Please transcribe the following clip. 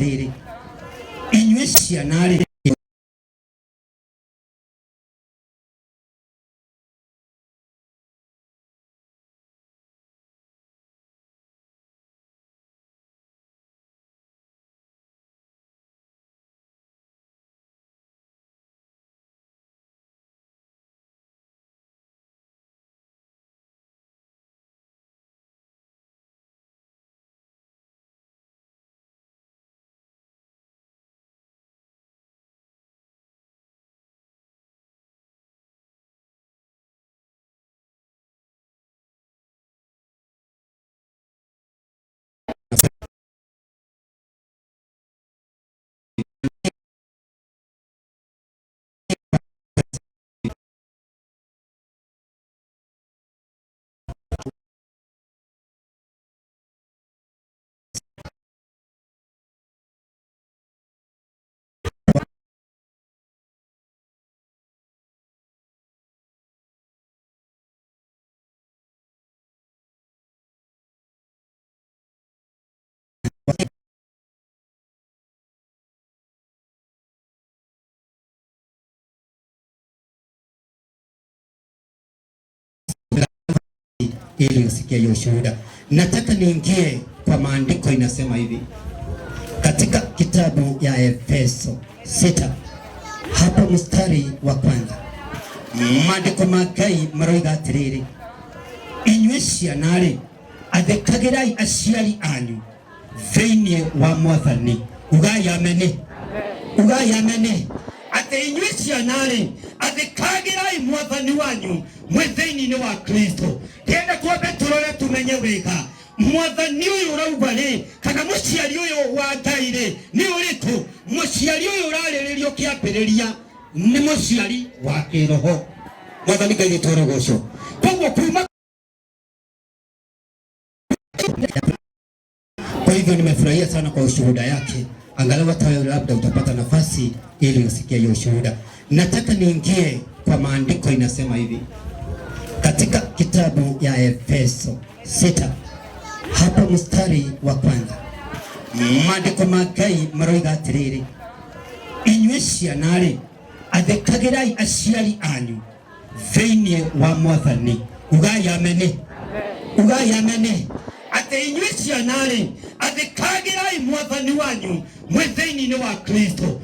Atĩrĩrĩ, inyuĩ ciana-rĩ, ili usikie hiyo ushuhuda. Nataka niingie kwa maandiko, inasema hivi katika kitabu ya Efeso 6 hapo mstari wa kwanza, maandiko ma Ngai maroiga atiriri, inyuĩ ciana-rĩ, athĩkagĩrai aciari anyu thĩinĩ wa Mwathani. Ugai ameni, ugai ameni. Atĩ inyuĩ ciana-rĩ, athĩkagĩrai Mwathani wanyu mwĩ thĩinĩ wa Kristo. Ndĩrenda twambe tũrore tumenye wega Mwathani ũyũ ũrauga rĩ, kana mũciari ũyũ wa Ngai rĩ nĩ ũrĩkũ? Mũciari ũyũ ũrarĩrĩrio kĩambĩrĩria nĩ mũciari wa kĩroho. Mwathani Ngai witũ arogocwo. Koguo kuma kwa hivyo nimefurahia sana kwa ushuhuda yake, angalau hata wewe labda utapata nafasi ili usikie hiyo ushuhuda. Nataka niingie kwa maandiko, inasema hivi katika kitabu ya Efeso 6 hapo mstari wa kwanza, maandiko ma Ngai maroiga atiriri, inyuĩ ciana-rĩ, athĩkagĩrai aciari anyu thĩinĩ wa Mwathani. Ugai ameni, ugai ameni. Atĩ inyuĩ ciana-rĩ, athĩkagĩrai Mwathani wanyu mwĩ thĩinĩ wa Kristo.